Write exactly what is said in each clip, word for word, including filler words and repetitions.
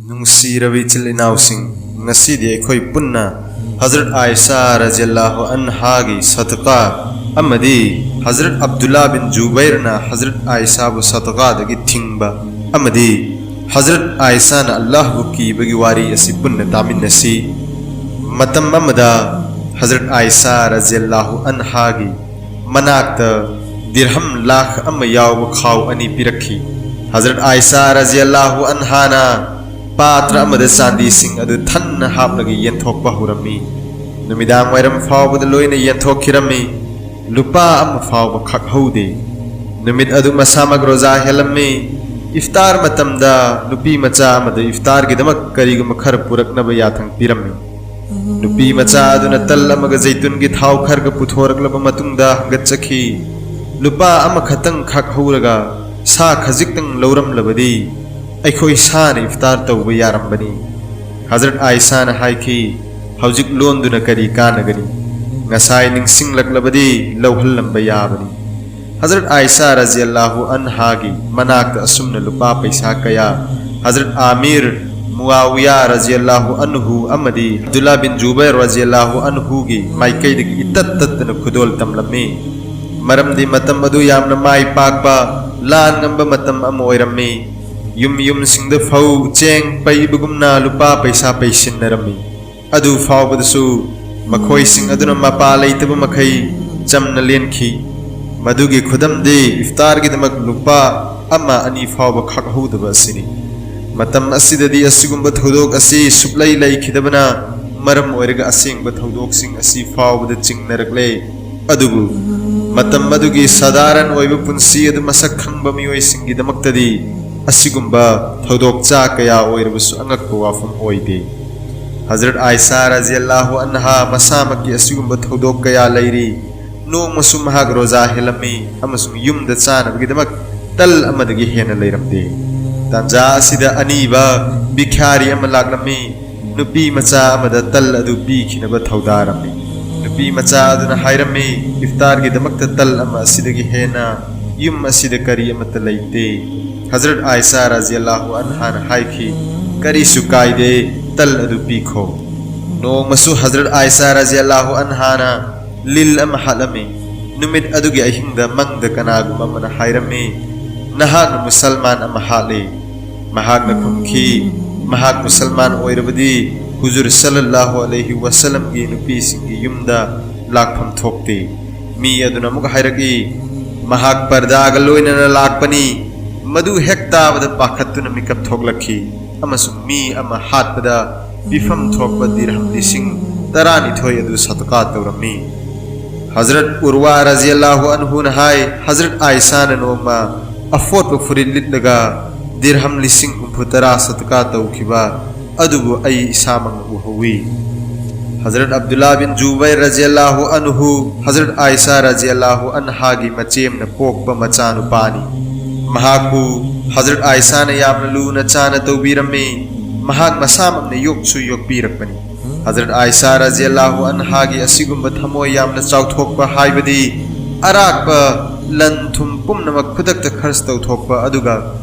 ꯅꯨꯡꯁꯤꯔꯕ ꯏꯆꯤꯜ ꯏꯅꯥꯎꯁꯤꯡ, ꯉꯁꯤꯗꯤ ꯑꯩꯈꯣꯏ ꯄꯨꯟꯅ ꯍꯖꯔꯠ ꯑꯥꯏꯁꯥ ꯔꯖꯤꯌꯜꯂꯥꯍꯨ ꯑꯟꯍꯥꯒꯤ ꯁꯗꯀꯥ ꯑꯃꯗꯤ ꯍꯖꯔꯠ ꯑꯕꯗꯨꯜꯂꯥ ꯕꯤꯟ ꯖꯨꯕꯩꯔꯅ ꯍꯖꯔꯠ ꯑꯥꯏꯁꯥꯕꯨ ꯁꯗꯀꯥꯗꯒꯤ ꯊꯤꯡꯕ ꯑꯃꯗꯤ ꯍꯖꯔꯠ ꯑꯥꯏꯁꯥꯅ ꯑꯜꯂꯥꯍꯕꯨ ꯀꯤꯕꯒꯤ ꯋꯥꯔꯤ ꯑꯁꯤ ꯄꯨꯟꯅ ꯇꯥꯃꯤꯟꯅꯁꯤ꯫ ꯃꯇꯝ ꯑꯃꯗ ꯍꯖꯔꯠ ꯑꯥꯏꯁꯥ ꯔꯖꯤꯌꯜꯂꯥꯍꯨ ꯑꯟꯍꯥꯒꯤ ꯃꯅꯥꯛꯇ ꯗꯤꯔꯍꯝ ꯂꯥꯈ ꯑꯃ ꯌꯥꯎꯕ ꯈꯥꯎ ꯑꯅꯤ ꯄꯤꯔꯛꯈꯤ꯫ ꯍꯖꯔꯠ ꯑꯥꯏꯁꯥ ꯔꯖꯤꯌꯜꯂꯥꯍꯨ ꯑꯟꯍꯥꯅ ꯄꯥꯇ꯭ꯔ ꯑꯃꯗ ꯆꯥꯟꯗꯤꯁꯤꯡ ꯑꯗꯨ ꯊꯟꯅ ꯍꯥꯞꯂꯒ ꯌꯦꯟꯊꯣꯛꯄ ꯍꯧꯔꯝꯃꯤ꯫ ꯅꯨꯃꯤꯗꯥꯡ ꯋꯥꯏꯔꯝ ꯐꯥꯎꯕꯗ ꯂꯣꯏꯅ ꯌꯦꯟꯊꯣꯛꯈꯤꯔꯝꯃꯤ꯫ ꯂꯨꯄꯥ ꯑꯃ ꯐꯥꯎꯕ ꯈꯛꯍꯧꯗꯦ꯫ ꯅꯨꯃꯤꯠ ꯑꯗꯨ ꯃꯁꯥꯃꯛ ꯔꯣꯖꯥ ꯍꯦꯜꯂꯝꯃꯤ꯫ ꯏꯐꯇꯥꯔ ꯃꯇꯝꯗ ꯅꯨꯄꯤ ꯃꯆꯥ ꯑꯃꯗ ꯏꯐꯇꯥꯔꯒꯤꯗꯃꯛ ꯀꯔꯤꯒꯨꯝꯕ ꯈꯔ ꯄꯨꯔꯛꯅꯕ ꯌꯥꯊꯪ ꯄꯤꯔꯝꯃꯤ꯫ ꯅꯨꯄꯤ ꯃꯆꯥ ꯑꯗꯨꯅ ꯇꯜ ꯑꯃꯒ ꯖꯩꯇꯨꯟꯒꯤ ꯊꯥꯎ ꯈꯔꯒ ꯄꯨꯊꯣꯔꯛꯂꯕ ꯃꯇꯨꯡꯗ ꯍꯪꯒꯠꯆꯈꯤ, "ꯂꯨꯄꯥ ꯑꯃꯈꯛꯇꯪ ꯈꯛꯍꯧꯔꯒ ꯁꯥ ꯈꯖꯤꯛꯇꯪ ꯂꯧꯔꯝꯂꯕꯗꯤ ꯑꯩꯈꯣꯏ ꯁꯥꯅ ꯏꯐꯇꯥꯔ ꯇꯧꯕ ꯌꯥꯔꯝꯕꯅꯤ꯫" ꯍꯖꯔꯠ ꯑꯥꯏꯁꯥꯅ ꯍꯥꯏꯈꯤ, "ꯍꯧꯖꯤꯛ ꯂꯣꯟꯗꯨꯅ ꯀꯔꯤ ꯀꯥꯟꯅꯒꯅꯤ? ꯉꯁꯥꯏ ꯅꯤꯡꯁꯤꯡꯂꯛꯂꯕꯗꯤ ꯂꯧꯍꯜꯂꯝꯕ ꯌꯥꯕꯅꯤ꯫" ꯍꯖꯔꯠ ꯑꯥꯏꯁꯥ ꯔꯖꯤꯌꯜꯂꯥꯍꯨ ꯑꯟꯍꯥꯒꯤ ꯃꯅꯥꯛꯇ ꯑꯁꯨꯝꯅ ꯂꯨꯄꯥ ꯄꯩꯁꯥ ꯀꯌꯥ ꯍꯖꯔꯠ ꯑꯥꯃꯤꯔ, ꯃꯨꯑꯥꯋꯤꯌꯥ ꯔꯖꯤꯌꯜꯂꯥꯍꯨ ꯑꯟꯍꯨ ꯑꯃꯗꯤ ꯑꯕꯗꯨꯜꯂꯥ ꯕꯤꯟ ꯖꯨꯕꯩꯔ ꯔꯖꯤꯌꯜꯂꯥꯍꯨ ꯑꯟꯍꯨꯒꯤ ꯃꯥꯏꯀꯩꯗꯒꯤ ꯏꯇꯠ ꯇꯠꯇꯅ ꯈꯨꯗꯣꯜ ꯇꯝꯂꯝꯃꯤ꯫ ꯃꯔꯝꯗꯤ ꯃꯇꯝ ꯑꯗꯨ ꯌꯥꯝꯅ ꯃꯥꯏ ꯄꯥꯛꯄ, ꯂꯥꯟ ꯉꯝꯕ ꯃꯇꯝ ꯑꯃ ꯑꯣꯏꯔꯝꯃꯤ꯫ ꯌꯨꯝ ꯌꯨꯝꯁꯤꯡꯗ ꯐꯧ, ꯆꯦꯡ ꯄꯩꯕꯒꯨꯝꯅ ꯂꯨꯄꯥ ꯄꯩꯁꯥ ꯄꯩꯁꯤꯟꯅꯔꯝꯃꯤ꯫ ꯑꯗꯨ ꯐꯥꯎꯕꯗꯁꯨ ꯃꯈꯣꯏꯁꯤꯡ ꯑꯗꯨꯅ ꯃꯄꯥ ꯂꯩꯇꯕ ꯃꯈꯩ ꯆꯝꯅ ꯂꯦꯟꯈꯤ꯫ ꯃꯗꯨꯒꯤ ꯈꯨꯗꯝꯗꯤ ꯏꯐꯇꯥꯔꯒꯤꯗꯃꯛ ꯂꯨꯄꯥ ꯑꯃ ꯑꯅꯤ ꯐꯥꯎꯕ ꯈꯥꯛꯍꯧꯗꯕ ꯑꯁꯤꯅꯤ꯫ ꯃꯇꯝ ꯑꯁꯤꯗꯗꯤ ꯑꯁꯤꯒꯨꯝꯕ ꯊꯧꯗꯣꯛ ꯑꯁꯤ ꯁꯨꯛꯂꯩ ꯂꯩꯈꯤꯗꯕꯅ ꯃꯔꯝ ꯑꯣꯏꯔꯒ ꯑꯁꯦꯡꯕ ꯊꯧꯗꯣꯛꯁꯤꯡ ꯑꯁꯤ ꯐꯥꯎꯕꯗ ꯆꯤꯡꯅꯔꯛꯂꯦ꯫ ꯑꯗꯨꯕꯨ ꯃꯇꯝ ꯑꯗꯨꯒꯤ ꯁꯥꯗꯥꯔꯟ ꯑꯣꯏꯕ ꯄꯨꯟꯁꯤ ꯑꯗꯨ ꯃꯁꯛ ꯈꯪꯕ ꯃꯤꯑꯣꯏꯁꯤꯡꯒꯤꯗꯃꯛꯇꯗꯤ ꯑꯁꯤꯒꯨꯝꯕ ꯊꯧꯗꯣꯛꯆꯥ ꯀꯌꯥ ꯑꯣꯏꯔꯕꯁꯨ ꯑꯉꯛꯄ ꯋꯥꯐꯝ ꯑꯣꯏꯗꯦ꯫ ꯍꯖꯔꯠ ꯑꯥꯏꯁꯥ ꯔꯖꯤꯌꯜꯂꯥꯍꯨ ꯑꯟꯍꯥ ꯃꯁꯥꯃꯛꯀꯤ ꯑꯁꯤꯒꯨꯝꯕ ꯊꯧꯗꯣꯛ ꯀꯌꯥ ꯂꯩꯔꯤ꯫ ꯅꯣꯡꯃꯁꯨ ꯃꯍꯥꯛ ꯔꯣꯖꯥ ꯍꯦꯜꯂꯝꯃꯤ ꯑꯃꯁꯨꯡ ꯌꯨꯝꯗ ꯆꯥꯅꯕꯒꯤꯗꯃꯛ ꯇꯜ ꯑꯃꯗꯒꯤ ꯍꯦꯟꯅ ꯂꯩꯔꯝꯗꯦ꯫ ꯇꯥꯟꯖꯥ ꯑꯁꯤꯗ ꯑꯅꯤꯕ ꯚꯤꯈ꯭ꯌꯥꯔꯤ ꯑꯃ ꯂꯥꯛꯂꯝꯃꯤ꯫ ꯅꯨꯄꯤ ꯃꯆꯥ ꯑꯃꯗ ꯇꯜ ꯑꯗꯨ ꯄꯤꯈꯤꯅꯕ ꯊꯧꯗꯥꯔꯝꯃꯤ꯫ ꯅꯨꯄꯤ ꯃꯆꯥ ꯑꯗꯨꯅ ꯍꯥꯏꯔꯝꯃꯤ, "ꯏꯐꯇꯥꯔꯒꯤꯗꯃꯛꯇ ꯇꯜ ꯑꯃ ꯑꯁꯤꯗꯒꯤ ꯍꯦꯟꯅ ꯌꯨꯝ ꯑꯁꯤꯗ ꯀꯔꯤ ꯑꯃꯠꯇ ꯂꯩꯇꯦ꯫" ꯍꯖꯔꯠ ꯑꯥꯏꯁꯥ ꯔꯖꯤꯌꯜꯂꯥꯍꯨ ꯑꯟꯍꯥꯅ ꯍꯥꯏꯈꯤ, "ꯀꯔꯤꯁꯨ ꯀꯥꯏꯗꯦ, ꯇꯜ ꯑꯗꯨ ꯄꯤꯈꯣ"꯫ ꯅꯣꯡꯃꯁꯨ ꯍꯖꯔꯠ ꯑꯥꯏꯁꯥ ꯔꯖꯤꯌꯜꯂꯥꯍꯨ ꯑꯟꯍꯥꯅ ꯂꯤꯜ ꯑꯃ ꯍꯥꯠꯂꯝꯃꯤ꯫ ꯅꯨꯃꯤꯠ ꯑꯗꯨꯒꯤ ꯑꯍꯤꯡꯗ ꯃꯪꯗ ꯀꯅꯥꯒꯨꯝꯕ ꯑꯃꯅ ꯍꯥꯏꯔꯝꯃꯤ, "ꯅꯍꯥꯛꯅ ꯃꯨꯁꯜꯃꯥꯟ ꯑꯃ ꯍꯥꯠꯂꯤ"꯫ ꯃꯍꯥꯛꯅ ꯈꯨꯝꯈꯤ, "ꯃꯍꯥꯛ ꯃꯨꯁꯜꯃꯥꯟ ꯑꯣꯏꯔꯕꯗꯤ ꯍꯨꯖꯨꯔ ꯁꯜꯂꯜꯂꯥꯍꯨ ꯑꯂꯩꯍꯤ ꯋꯁꯜꯂꯝꯒꯤ ꯅꯨꯄꯤꯁꯤꯡꯒꯤ ꯌꯨꯝꯗ ꯂꯥꯛꯐꯝ ꯊꯣꯛꯇꯦ"꯫ ꯃꯤ ꯑꯗꯨꯅ ꯑꯃꯨꯛ ꯍꯥꯏꯔꯛꯏ, "ꯃꯍꯥꯛ ꯄꯔꯗꯥꯒ ꯂꯣꯏꯅꯅ ꯂꯥꯛꯄꯅꯤ"꯫ ꯃꯗꯨ ꯍꯦꯛ ꯇꯥꯕꯗ ꯄꯥꯈꯠꯇꯨꯅ ꯃꯤꯀꯞ ꯊꯣꯛꯂꯛꯈꯤ ꯑꯃꯁꯨꯡ ꯃꯤ ꯑꯃ ꯍꯥꯠꯄꯗ ꯄꯤꯐꯝ ꯊꯣꯛꯄ ꯗꯤꯔꯍꯝ ꯂꯤꯁꯤꯡ ꯇꯔꯥꯅꯤꯊꯣꯏ ꯑꯗꯨ ꯁꯗꯀꯥ ꯇꯧꯔꯝꯃꯤ꯫ ꯍꯖꯔꯠ ꯎꯔꯋꯥ ꯔꯖꯤꯌꯜꯂꯥꯍꯨ ꯑꯟꯍꯨꯅ ꯍꯥꯏ, ꯍꯖꯔꯠ ꯑꯥꯏꯁꯥꯅ ꯅꯣꯡꯃ ꯑꯐꯣꯠꯄ ꯐꯨꯔꯤꯠ ꯂꯤꯠꯂꯒ ꯗꯤꯔꯍꯝ ꯂꯤꯁꯤꯡ ꯍꯨꯝꯐꯨ ꯇꯔꯥ ꯁꯗꯀꯥ ꯇꯧꯈꯤꯕ ꯑꯗꯨꯕꯨ ꯑꯩ ꯏꯁꯥꯃꯛꯅ ꯎꯍꯧꯏ꯫ ꯍꯖꯔꯠ ꯑꯕꯗꯨꯜꯂꯥ ꯕꯤꯟ ꯖꯨꯕꯩꯔ ꯔꯖꯤꯌꯜꯂꯥꯍꯨ ꯑꯟꯍꯨ ꯍꯖꯔꯠ ꯑꯥꯏꯁꯥ ꯔꯖꯤꯌꯜꯂꯥꯍꯨ ꯑꯟꯍꯥꯒꯤ ꯃꯆꯦꯝꯅ ꯄꯣꯛꯄ ꯃꯆꯥꯅꯨꯄꯥꯅꯤ꯫ ꯃꯍꯥꯛꯄꯨ ꯍꯖꯔꯠ ꯑꯥꯏꯁꯥꯅ ꯌꯥꯝꯅ ꯂꯨꯅ ꯆꯥꯅ ꯇꯧꯕꯤꯔꯝꯃꯤ꯫ ꯃꯍꯥꯛ ꯃꯁꯥꯃꯛꯅ ꯌꯣꯛꯁꯨ ꯌꯣꯛꯄꯤꯔꯛꯄꯅꯤ꯫ ꯍꯖꯔꯠ ꯑꯥꯏꯁꯥ ꯔꯖꯤꯌꯜꯂꯥꯍꯨ ꯑꯟꯍꯥꯒꯤ ꯑꯁꯤꯒꯨꯝꯕ ꯊꯃꯣꯏ ꯌꯥꯝꯅ ꯆꯥꯎꯊꯣꯛꯄ ꯍꯥꯏꯕꯗꯤ ꯑꯔꯥꯛꯄ ꯂꯟ ꯊꯨꯝ ꯄꯨꯝꯅꯃꯛ ꯈꯨꯗꯛꯇ ꯈꯔꯆ ꯇꯧꯊꯣꯛꯄ ꯑꯗꯨꯒ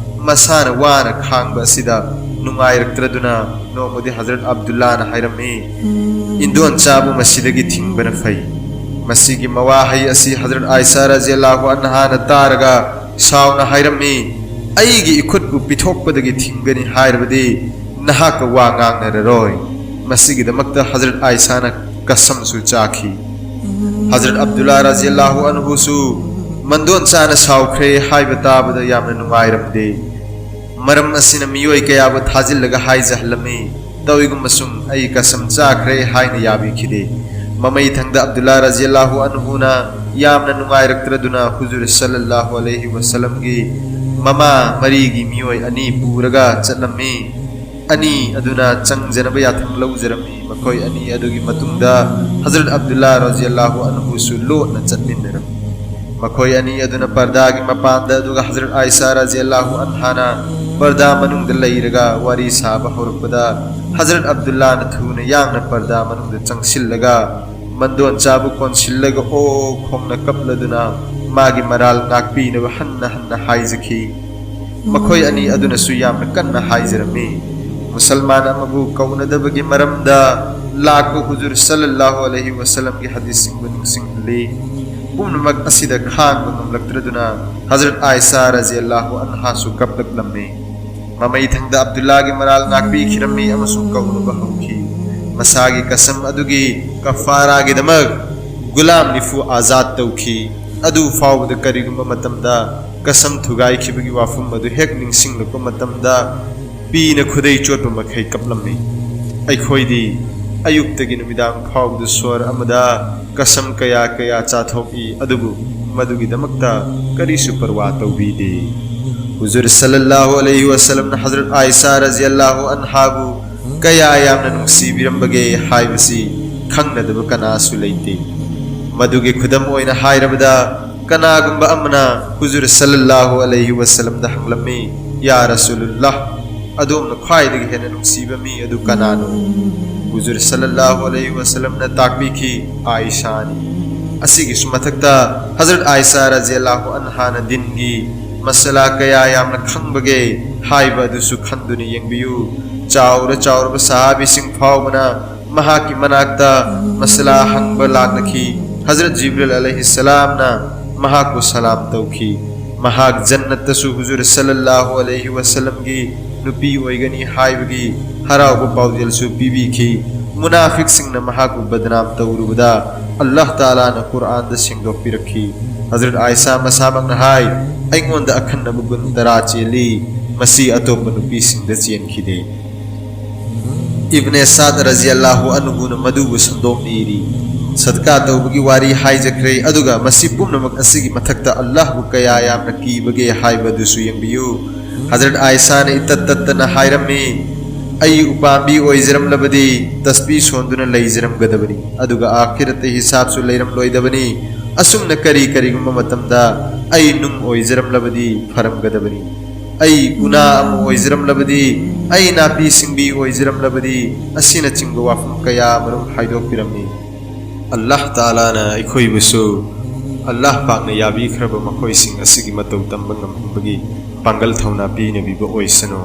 ꯃꯁꯥꯅ ꯋꯥꯅ ꯈꯥꯡꯕ ꯑꯁꯤꯗ ꯅꯨꯡꯉꯥꯏꯔꯛꯇ꯭ꯔꯗꯨꯅ ꯅꯣꯡꯃꯗꯤ ꯍꯖꯔꯠ ꯑꯕꯗꯨꯜꯂꯥꯅ ꯍꯥꯏꯔꯝꯃꯤ, "ꯏꯟꯗꯣꯟꯆꯥꯕꯨ ꯃꯁꯤꯗꯒꯤ ꯊꯤꯡꯕꯅ ꯐꯩ"꯫ ꯃꯁꯤꯒꯤ ꯃꯋꯥꯍꯩ ꯑꯁꯤ ꯍꯖꯔꯠ ꯑꯥꯏꯁꯥ ꯔꯖꯤꯌꯜꯂꯥꯍꯨ ꯑꯟꯍꯥꯅ ꯇꯥꯔꯒ ꯁꯥꯎꯅ ꯍꯥꯏꯔꯝꯃꯤ, "ꯑꯩꯒꯤ ꯏꯈꯨꯠꯄꯨ ꯄꯤꯊꯣꯛꯄꯗꯒꯤ ꯊꯤꯡꯒꯅꯤ ꯍꯥꯏꯔꯕꯗꯤ ꯅꯍꯥꯛꯀ ꯋꯥ ꯉꯥꯡꯅꯔꯔꯣꯏ"꯫ ꯃꯁꯤꯒꯤꯗꯃꯛꯇ ꯍꯖꯔꯠ ꯑꯥꯏꯁꯥꯅ ꯀꯁꯝꯁꯨ ꯆꯥꯈꯤ꯫ ꯍꯖꯔꯠ ꯑꯕꯗꯨꯜꯂꯥ ꯔꯖꯤꯌꯜꯂꯥꯍꯨ ꯑꯟꯍꯨꯁꯨ ꯃꯟꯗꯣꯟ ꯆꯥꯅ ꯁꯥꯎꯈ꯭ꯔꯦ ꯍꯥꯏꯕ ꯇꯥꯕꯗ ꯌꯥꯝꯅ ꯅꯨꯡꯉꯥꯏꯔꯝꯗꯦ꯫ ꯃꯔꯝ ꯑꯁꯤꯅ ꯃꯤꯑꯣꯏ ꯀꯌꯥꯕꯨ ꯊꯥꯖꯤꯜꯂꯒ ꯍꯥꯏꯖꯍꯜꯂꯝꯃꯤ꯫ ꯇꯧꯏꯒꯨꯝꯕꯁꯨꯡ "ꯑꯩ ꯀꯁꯝ ꯆꯥꯈ꯭ꯔꯦ" ꯍꯥꯏꯅ ꯌꯥꯕꯤꯈꯤꯗꯦ꯫ ꯃꯃꯩ ꯊꯪꯗ ꯑꯕꯗꯨꯜꯂꯥ ꯔꯖꯤꯌꯜꯂꯥꯍꯨ ꯑꯟꯍꯨꯅ ꯌꯥꯝꯅ ꯅꯨꯡꯉꯥꯏꯔꯛꯇ꯭ꯔꯗꯨꯅ ꯍꯨꯖꯨꯔ ꯁꯜꯂꯜꯂꯥꯍꯨ ꯑꯂꯩꯍꯤ ꯋꯁꯜꯂꯝꯒꯤ ꯃꯃꯥ ꯃꯔꯤꯒꯤ ꯃꯤꯑꯣꯏ ꯑꯅꯤ ꯄꯨꯔꯒ ꯆꯠꯂꯝꯃꯤ꯫ ꯑꯅꯤ ꯑꯗꯨꯅ ꯆꯪꯖꯅꯕ ꯌꯥꯊꯪ ꯂꯧꯖꯔꯝꯃꯤ꯫ ꯃꯈꯣꯏ ꯑꯅꯤ ꯑꯗꯨꯒꯤ ꯃꯇꯨꯡꯗ ꯍꯖꯔꯠ ꯑꯕꯗꯨꯜꯂꯥ ꯔꯖꯤꯌꯜꯂꯥꯍꯨ ꯑꯟꯍꯨꯁꯨ ꯂꯣꯠꯅ ꯆꯠꯃꯤꯟꯅꯔꯝꯃꯤ꯫ ꯃꯈꯣꯏ ꯑꯅꯤ ꯑꯗꯨꯅ ꯄꯔꯗꯥꯒꯤ ꯃꯄꯥꯟꯗ, ꯑꯗꯨꯒ ꯍꯖꯔꯠ ꯑꯥꯏꯁꯥ ꯔꯖꯤꯌꯜꯂꯥꯍꯨ ꯑꯟꯍꯥꯅ ꯄꯔꯗꯥ ꯃꯅꯨꯡꯗ ꯂꯩꯔꯒ ꯋꯥꯔꯤ ꯁꯥꯕ ꯍꯧꯔꯛꯄꯗ, ꯍꯖꯔꯠ ꯑꯕꯗꯨꯜꯂꯥꯅ ꯊꯨꯅ ꯌꯥꯡꯅ ꯄꯔꯗꯥ ꯃꯅꯨꯡꯗ ꯆꯪꯁꯤꯜꯂꯒ ꯃꯟꯗꯣꯟꯆꯥꯕꯨ ꯀꯣꯟꯁꯤꯜꯂꯒ ꯑꯣ ꯈꯣꯡꯅ ꯀꯞꯂꯗꯨꯅ ꯃꯥꯒꯤ ꯃꯔꯥꯜ ꯉꯥꯛꯄꯤꯅꯕ ꯍꯟꯅ ꯍꯟꯅ ꯍꯥꯏꯖꯈꯤ꯫ ꯃꯈꯣꯏ ꯑꯅꯤ ꯑꯗꯨꯅꯁꯨ ꯌꯥꯝꯅ ꯀꯟꯅ ꯍꯥꯏꯖꯔꯝꯃꯤ꯫ ꯃꯨꯁꯜꯃꯥꯟ ꯑꯃꯕꯨ ꯀꯧꯅꯗꯕꯒꯤ ꯃꯔꯝꯗ ꯂꯥꯛꯄ ꯍꯨꯖꯨꯔ ꯁꯜꯂꯜꯂꯥꯍꯨ ꯑꯂꯩꯍꯤ ꯋꯁꯜꯂꯝꯒꯤ ꯍꯗꯤꯁꯁꯤꯡꯕꯨ ꯅꯤꯡꯁꯤꯡꯍꯜꯂꯤ꯫ ꯄꯨꯝꯅꯃꯛ ꯑꯁꯤꯗ ꯈꯥꯡꯕ ꯉꯝꯂꯛꯇ꯭ꯔꯗꯨꯅ ꯍꯖꯔꯠ ꯑꯥꯏꯁꯥ ꯔꯖꯤꯌꯜꯂꯥꯍꯨ ꯑꯟꯍꯥꯁꯨ ꯀꯞꯂꯛꯂꯝꯃꯤ꯫ ꯃꯃꯩꯊꯪꯗ ꯑꯕꯗꯨꯜꯂꯥꯒꯤ ꯃꯔꯥꯜ ꯉꯥꯛꯄꯤꯈꯤꯔꯝꯃꯤ ꯑꯃꯁꯨꯡ ꯀꯧꯅꯕ ꯍꯧꯈꯤ꯫ ꯃꯁꯥꯒꯤ ꯀꯁꯝ ꯑꯗꯨꯒꯤ ꯀꯐꯥꯔꯥꯒꯤꯗꯃꯛ ꯒꯨꯂꯥꯝ ꯅꯤꯐꯨ ꯑꯥꯖꯥꯗ ꯇꯧꯈꯤ꯫ ꯑꯗꯨ ꯐꯥꯎꯕꯗ ꯀꯔꯤꯒꯨꯝꯕ ꯃꯇꯝꯗ ꯀꯁꯝ ꯊꯨꯒꯥꯏꯈꯤꯕꯒꯤ ꯋꯥꯐꯝ ꯑꯗꯨ ꯍꯦꯛ ꯅꯤꯡꯁꯤꯡꯂꯛꯄ ꯃꯇꯝꯗ ꯄꯤꯅ ꯈꯨꯗꯩ ꯆꯣꯠꯄ ꯃꯈꯩ ꯀꯞꯂꯝꯃꯤ꯫ ꯑꯩꯈꯣꯏꯗꯤ ꯑꯌꯨꯛꯇꯒꯤ ꯅꯨꯃꯤꯗꯥꯡ ꯐꯥꯎꯕꯗ ꯁꯣꯔ ꯑꯃꯗ ꯀꯁꯝ ꯀꯌꯥ ꯀꯌꯥ ꯆꯥꯊꯣꯛꯏ, ꯑꯗꯨꯕꯨ ꯃꯗꯨꯒꯤꯗꯃꯛꯇ ꯀꯔꯤꯁꯨ ꯄꯔꯋꯥ ꯇꯧꯕꯤꯗꯦ꯫ ꯍꯨꯖꯨꯔ ꯁꯜꯂꯜꯂꯥꯍꯨ ꯑꯂꯩꯍꯤ ꯋꯁꯜꯂꯝꯅ ꯍꯖꯔꯠ ꯑꯥꯏꯁꯥ ꯔꯖꯤꯌꯜꯂꯥꯍꯨ ꯑꯟꯍꯥꯕꯨ ꯀꯌꯥ ꯌꯥꯝꯅ ꯅꯨꯡꯁꯤꯕꯤꯔꯝꯕꯒꯦ ꯍꯥꯏꯕꯁꯤ ꯈꯪꯅꯗꯕ ꯀꯅꯥꯁꯨ ꯂꯩꯇꯦ꯫ ꯃꯗꯨꯒꯤ ꯈꯨꯗꯝ ꯑꯣꯏꯅ ꯍꯥꯏꯔꯕꯗ, ꯀꯅꯥꯒꯨꯝꯕ ꯑꯃꯅ ꯍꯨꯖꯨꯔ ꯁꯜꯂꯜꯂꯥꯍꯨ ꯑꯂꯩꯍꯤ ꯋꯁꯜꯂꯝꯗ ꯍꯪꯂꯝꯃꯤ, "ꯌꯥ ꯔꯁꯨꯂꯨꯜꯂꯥꯍ, ꯑꯗꯣꯝꯅ ꯈ꯭ꯋꯥꯏꯗꯒꯤ ꯍꯦꯟꯅ ꯅꯨꯡꯁꯤꯕ ꯃꯤ ꯑꯗꯨ ꯀꯅꯥꯅꯣ?" ꯍꯨꯖꯨꯔ ꯁꯜꯂꯜꯂꯥꯍꯨ ꯑꯂꯩꯍꯤ ꯋꯁꯜꯂꯝꯅ ꯇꯥꯛꯄꯤꯈꯤ, "ꯑꯥꯏꯁꯥꯅꯤ꯫" ꯑꯁꯤꯒꯤꯁꯨ ꯃꯊꯛꯇ ꯍꯖꯔꯠ ꯑꯥꯏꯁꯥ ꯔꯖꯤꯌꯜꯂꯥꯍꯨ ꯑꯟꯍꯥꯅ ꯗꯤꯟꯒꯤ ꯃꯁꯂꯥ ꯀꯌꯥ ꯌꯥꯝꯅ ꯈꯪꯕꯒꯦ ꯍꯥꯏꯕ ꯑꯗꯨꯁꯨ ꯈꯟꯗꯨꯅ ꯌꯦꯡꯕꯤꯌꯨ꯫ ꯆꯥꯎꯔ ꯆꯥꯎꯔꯕ ꯁꯍꯥꯕꯤꯁꯤꯡ ꯐꯥꯎꯕꯅ ꯃꯍꯥꯛꯀꯤ ꯃꯅꯥꯛꯇ ꯃꯁꯂꯥ ꯍꯪꯕ ꯂꯥꯛꯅꯈꯤ꯫ ꯍꯖꯔꯠ ꯖꯤꯕ꯭ꯔꯤꯜ ꯑꯂꯩꯍꯤꯁꯁꯂꯥꯝꯅ ꯃꯍꯥꯛꯄꯨ ꯁꯂꯥꯝ ꯇꯧꯈꯤ꯫ ꯃꯍꯥꯛ ꯖꯟꯅꯠꯇꯁꯨ ꯍꯨꯖꯨꯔ ꯁꯜꯂꯜꯂꯥꯍꯨ ꯑꯂꯩꯍꯤ ꯋꯁꯜꯂꯝꯒꯤ ꯅꯨꯄꯤ ꯑꯣꯏꯒꯅꯤ ꯍꯥꯏꯕꯒꯤ ꯍꯔꯥꯎꯕ ꯄꯥꯎꯖꯦꯜꯁꯨ ꯄꯤꯕꯤꯈꯤ꯫ ꯃꯨꯅꯥꯐꯤꯛꯁꯤꯡꯅ ꯃꯍꯥꯛꯄꯨ ꯕꯗꯅꯥꯝ ꯇꯧꯔꯨꯕꯗ ꯑꯜꯂꯥꯍ ꯇꯥꯂꯥꯅ ꯀꯨꯔꯑꯥꯟꯗ ꯁꯦꯡꯗꯣꯛꯄꯤꯔꯛꯈꯤ꯫ ꯍꯖꯔꯠ ꯑꯥꯏꯁꯥ ꯃꯁꯥꯃꯛꯅ ꯍꯥꯏ, "ꯑꯩꯉꯣꯟꯗ ꯑꯈꯟꯅꯕ ꯒꯨꯟ ꯇꯔꯥ ꯆꯦꯜꯂꯤ, ꯃꯁꯤ ꯑꯇꯣꯞꯄ ꯅꯨꯄꯤꯁꯤꯡꯗ ꯆꯦꯟꯈꯤꯗꯦ꯫" ꯏꯕꯅꯦ ꯁꯥꯗ ꯔꯖꯤꯌꯜꯂꯥꯍꯨ ꯑꯟꯍꯨꯅ ꯃꯗꯨꯕꯨ ꯁꯟꯗꯣꯛꯅ ꯏꯔꯤ, "ꯁꯗꯀꯥ ꯇꯧꯕꯒꯤ ꯋꯥꯔꯤ ꯍꯥꯏꯖꯈ꯭ꯔꯦ, ꯑꯗꯨꯒ ꯃꯁꯤ ꯄꯨꯝꯅꯃꯛ ꯑꯁꯤꯒꯤ ꯃꯊꯛꯇ ꯑꯜꯂꯥꯍꯕꯨ ꯀꯌꯥ ꯌꯥꯝꯅ ꯀꯤꯕꯒꯦ ꯍꯥꯏꯕꯗꯨꯁꯨ ꯌꯦꯡꯕꯤꯌꯨ꯫" ꯍꯖꯔꯠ ꯑꯥꯏꯁꯥꯅ ꯏꯇꯠ ꯇꯠꯇꯅ ꯍꯥꯏꯔꯝꯃꯤ, "ꯑꯩ ꯎꯄꯥꯝꯕꯤ ꯑꯣꯏꯖꯔꯝꯂꯕꯗꯤ ꯇꯁꯕꯤ ꯁꯣꯟꯗꯨꯅ ꯂꯩꯖꯔꯝꯒꯗꯕꯅꯤ, ꯑꯗꯨꯒ ꯑꯥꯈꯤꯔꯠꯇ ꯍꯤꯁꯥꯕꯁꯨ ꯂꯩꯔꯝꯂꯣꯏꯗꯕꯅꯤ꯫ ꯑꯁꯨꯝꯅ ꯀꯔꯤ ꯀꯔꯤꯒꯨꯝꯕ ꯃꯇꯝꯗ ꯑꯩ ꯅꯨꯡ ꯑꯣꯏꯖꯔꯝꯂꯕꯗꯤ ꯐꯔꯝꯒꯗꯕꯅꯤ꯫ ꯑꯩ ꯎꯅꯥ ꯑꯃ ꯑꯣꯏꯖꯔꯝꯂꯕꯗꯤ, ꯑꯩ ꯅꯥꯄꯤ ꯁꯤꯡꯕꯤ ꯑꯣꯏꯖꯔꯝꯂꯕꯗꯤ," ꯑꯁꯤꯅꯆꯤꯡꯕ ꯋꯥꯐꯝ ꯀꯌꯥ ꯑꯃꯔꯣꯝ ꯍꯥꯏꯗꯣꯛꯄꯤꯔꯝꯃꯤ꯫ ꯑꯜꯂꯥꯍ ꯇꯥꯂꯥꯅ ꯑꯩꯈꯣꯏꯕꯨꯁꯨ ꯑꯜꯂꯥꯍ ꯄꯥꯛꯅ ꯌꯥꯕꯤꯈ꯭ꯔꯕ ꯃꯈꯣꯏꯁꯤꯡ ꯑꯁꯤꯒꯤ ꯃꯇꯧ ꯇꯝꯕ ꯉꯝꯍꯟꯕꯒꯤ ꯄꯥꯡꯒꯜ ꯊꯧꯅꯥ ꯄꯤꯅꯕꯤꯕ ꯑꯣꯏꯁꯅꯨ꯫